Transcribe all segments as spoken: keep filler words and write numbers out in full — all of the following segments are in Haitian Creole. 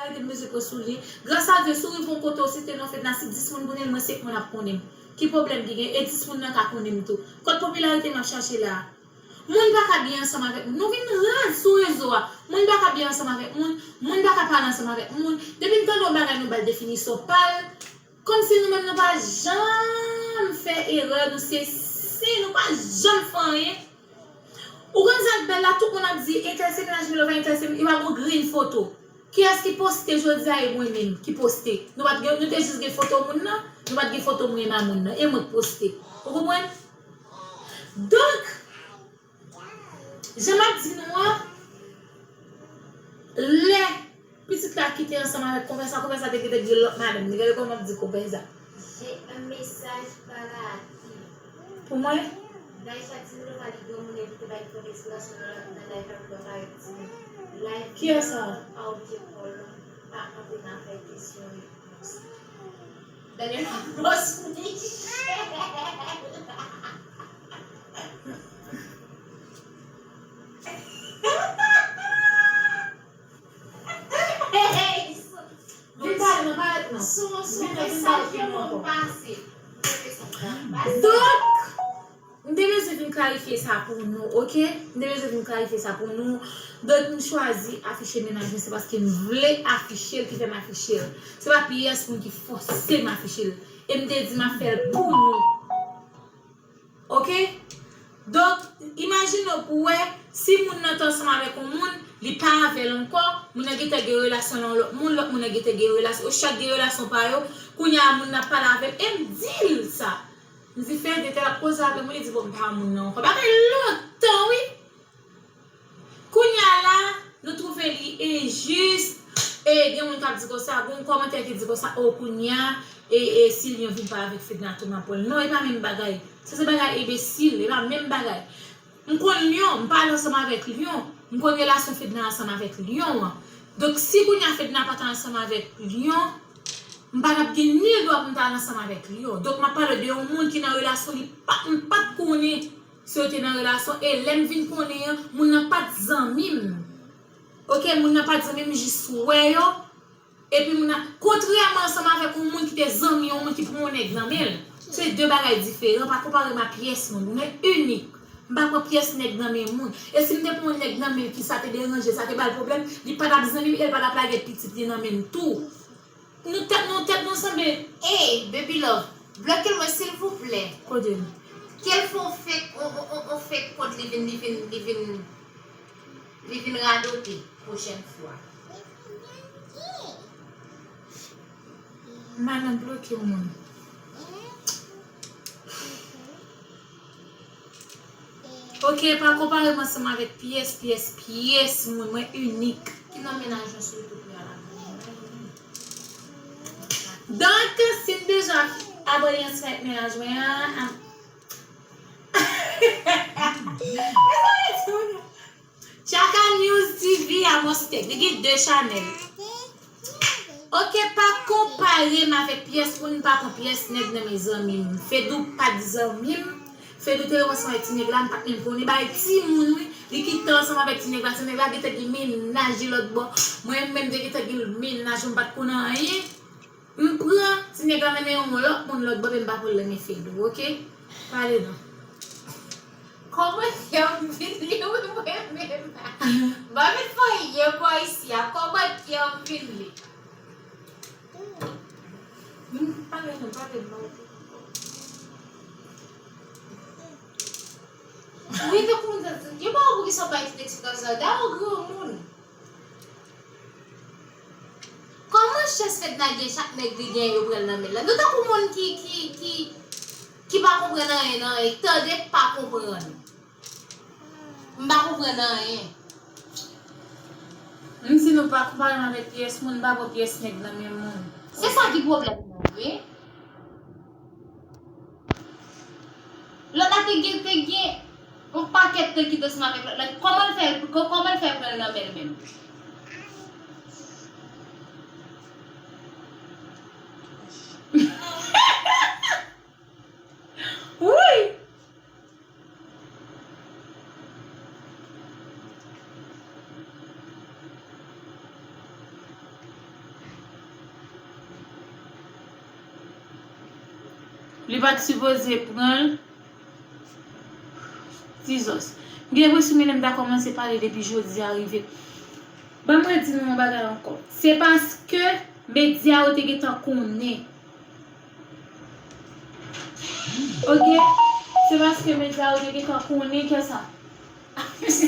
Popilarite m bezwen pran sou li. Gras a Dye, si w rive yon kote, w site non Fedna, si dis moun konnen m, mwen senk moun ap konnen m. Ki pwoblèm ki gen? E dis moun nan ka konnen m tou. Kot popilarite m ap chache la a? Moun pa ka byen ansanm avèk moun. Nou vin raz sou rezo a. Moun pa ka byen ansanm avèk moun. Moun pa ka pale ansanm avèk moun. Depi n tande yon bagay, nou ba l definisyon pa l. Kòmsi nou menm nou pa janm fè erè, nou se sen, nou pa janm fè anyen. Ou konn sa k bèl la, tout moun ap di, entèl se mennaj Milova, entèl se, yo pa gon grenn foto. Kiyès ki poste jodi a? E mwen menm ki poste. Nou pa t gen, nou te jis gen foto moun nan, nou pa t gen foto mwen e mamoun nan, e mwen k poste. Ou konprann? Donk, jan m ap di nou an, lè pitit la kite ansanm avèk konpè sa, konpè sa te kite gen lòt madanm. Gade kòman m ap di konpè sa. J'ai un message para ti. Pou mwen? Naïcha di Milova li granmoun, evite bay twòp esplikasyon nan, nan live la, Milova parèt timoun. Live. Kiyès sa? Aw, je Paul, pa kanpe nan afè kesyon repons. Daniel Ramos Michel. Hey, hey, hey. Vin pale non, parèt non. Son, son mesaj yo moun pase. Donk, m te bezwen vin klarifye sa pou nou, oke? M te bezwen vin klarifye sa pou nou. Donk, m chwazi afiche mennaj mwen, se paske m vle afiche l ki fè m afiche l. Se pa pyès moun ki fòse m afiche l. E m te di m ap fè l pou nou. Oke? Donk, imajine w pou w wè, si moun nan te ansanm avèk yon moun, li pa avè l ankò, moun nan gentan gen relasyon nan yon lòt moun, lòt moun nan gentan gen relasyon, yo chak gen relasyon pa yo, kounye a moun nan ap pale avè l, e m di l sa. M di, Fede, tèl ap koze avè m, li di, bon, m pa moun nan ankò. Bagay lontan, wi. Kounye a la, nou twouve li enjis, e gen moun k ap di konsa, gen yon kòmantè ki di konsa, o, kounye a, e, e si Lion vin pa avèk Fedna tou m ap pran l. Non, e pa menm bagay. Sa se bagay enbesil, e pa menm bagay. M konn Lion, m pale ansanm avèk Lion, m konn relasyon Fedna ansanm avèk Lion an. Donk, si kounye a Fedna pa t ansanm avèk Lion, m pa t ap gen nil dwa pou m ta ansanm avèk Lion. Donk, m ap pale de yon moun ki nan relasyon, li pa, m pa t konnen si yo te nan relasyon, e lè m vin konnen an, moun nan pa t zanmi m. Oke, moun nan pa t zanmi m, m jis wè yo. Epi moun nan, kontrèman ansanm avèk yon moun ki te zanmi yon moun ki pran yon nèg nan men l. Se de bagay diferan, pa konpare m a pyès moun. Mwen inik. M pa pran pyès nèg nan men moun. E si m te pran yon nèg nan men l ki sa te deranje, sa te ba l pwoblèm, li pa t ap zanmi m e l pa t ap lage pitit li nan men m tou. Nou tèt nou, tèt nou sanble. Ey, baby love, bloke l mwen silvouplè. Kote m? Ke l fè on fake, on, on, on, on fake kont, li vin, li vin, li vin, li vin radote pwochèn fwa. Madan bloke moun. Oke, pa konpare m ansanm avèk pyès, pyès, pyès moun. Mwen inik. Ki non mennaj ou sou YouTube la? Donk, si n bezwen abòne ansanm avèk mennaj mwen an, ap- Mezanmi, Tchaka News T V a Mostèk. Li gen de chanèl. Oke, pa konpare m avèk pyès moun, pa pran pyès nèg nan men zanmi m. Fedou pa t zanmi m. Fedou te ansanm avèk ti nèg la, m pa t menm konnen. Bagay timoun, wi. Li kite ansanm avèk ti nèg la. Ti nèg la gentan gen mennaj li lòt bò. Mwen menm, te gentan gen mennaj mwen, m pa t konn anyen. M pran ti nèg la nan men yon lòt moun lòt bò, men m pa pran l nan men Fedou, oke? Pale non. Kòmantè m vin li wi mwen menm. M pa vin fè anyen bò isi a. Kòmantè m vin li. Hmm, pale non, pale non. Wi, te konn sa, gen pa pou ki sa bay tout eksplikasyon sa. Dayè w granmoun. Kòman chans Fedna gen chak nèg li gen yo pran l nan men l la? Nou tankou moun ki, ki, ki, ki pa konprann anyen nan anyen. Tande pa konprann. M pa konprann anyen. M di nou pa konpare m avèk pyès moun, m pa pran pyès nèg nan men moun. Se sa ki pwoblèm nan, wi. Lòt la te gen, te gen yon pakèt nèg ki te ansanm avèk lòt la. Kòman l fè, kò-, kòman l fè pran l nan men l menm? Wouy! Li pa t sipoze pran l. Dizòs. M gen enpresyon Melen ta kòmanse pale depi jodi a rive. Ban mwen di nou yon bagay ankò. Se paske medya yo te gentan konnen. Oke? Se paske medya yo te gentan konnen ke sa. Se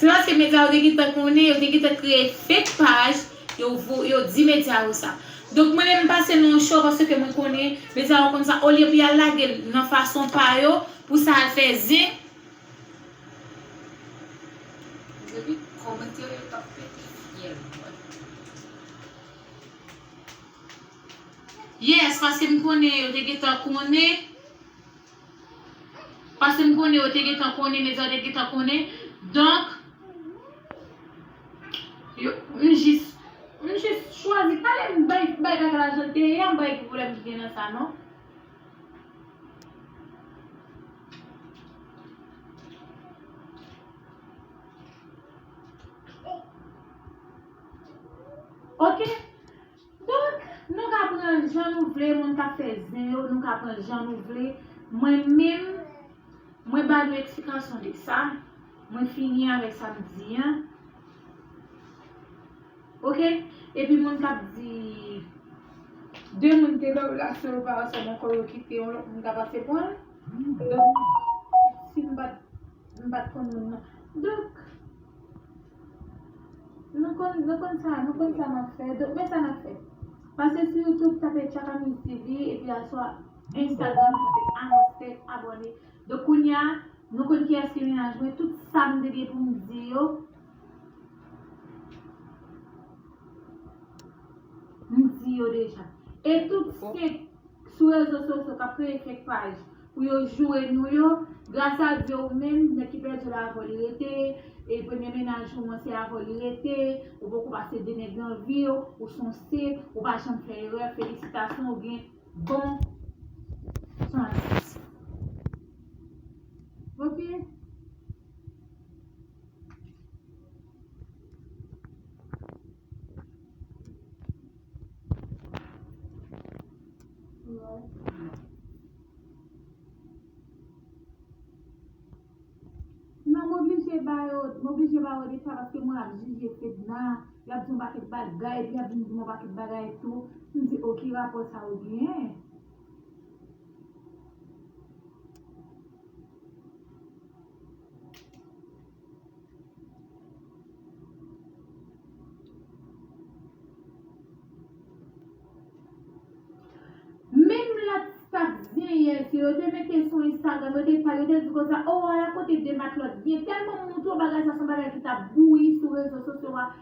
paske medya yo te gentan konnen, yo te gentan kreye fake paj, yo, vo- yo di medya yo sa. Donk, mwen menm m pase nan yon show paske mwen konnen medya yo konn sa. Olye pou y al lage l nan fason pa yo, pou sa al fè zen. Depi kòmantè yo t ap pete fyèl mwen. Yes, paske m konnen yo te gentan konnen. Paske m konnen yo te gentan konnen, medya yo te gentan konnen. Donk, yo, m jis, m jis chwazi pale, m bay, bay bagay la jan l te ye a, m bay ki pwoblèm ki gen nan sa, non. Oke? Donk, nou ka pran l jan nou vle, moun k ap fè zen yo, nou ka pran l jan nou vle. Mwen menm, mwen ba nou eksplikasyon de sa. Mwen fini avèk sa m di an. Oke? Epi moun k ap di, de moun te nan relasyon yo pa ansanm ankò, yo kite yon lòt moun ka pase pran l. Donk, si m pa t, m pa t konn moun nan. Donk, nou konn, nou konn sa, nou konn sa n ap fè. Donk, men sa n ap fè. Pase sou YouTube, tape Tchakami T V, epi aswa Instagram, tape Amos Tech, abòne. Donk, kounye a, nou konn kiyès ki mennaj mwen, tout sa m te gen pou m di yo, m di yo deja. E tout fake sou rezo sosyo k ap kreye fake paj pou yo joure nou yo, gras a Dye ou menm, nèg ki pèdi w la avè w li rete, e premye mennaj ou an se avè w li rete, ou poko pase de nèg nan vi w, ou se yon sen, ou pa janm fè erè, felisitasyon, ou gen bon chans. Oke? Non, m oblije ba yo, m oblije ba yo de sa paske mwen ap jije Fedna, y ap di yon pakèt bagay, epi y ap vin di m yon pakèt bagay tou. M di, oke, rapò sa yo genyen. Menm lòt staf zen yè, si yo te mete sou Instagram, yo te pale, yo te di konsa, o, ala kote de matlòt byen. Tèlman m montre w bagay sa, se yon bagay ki t ap bouyi sou rezo sosyo a.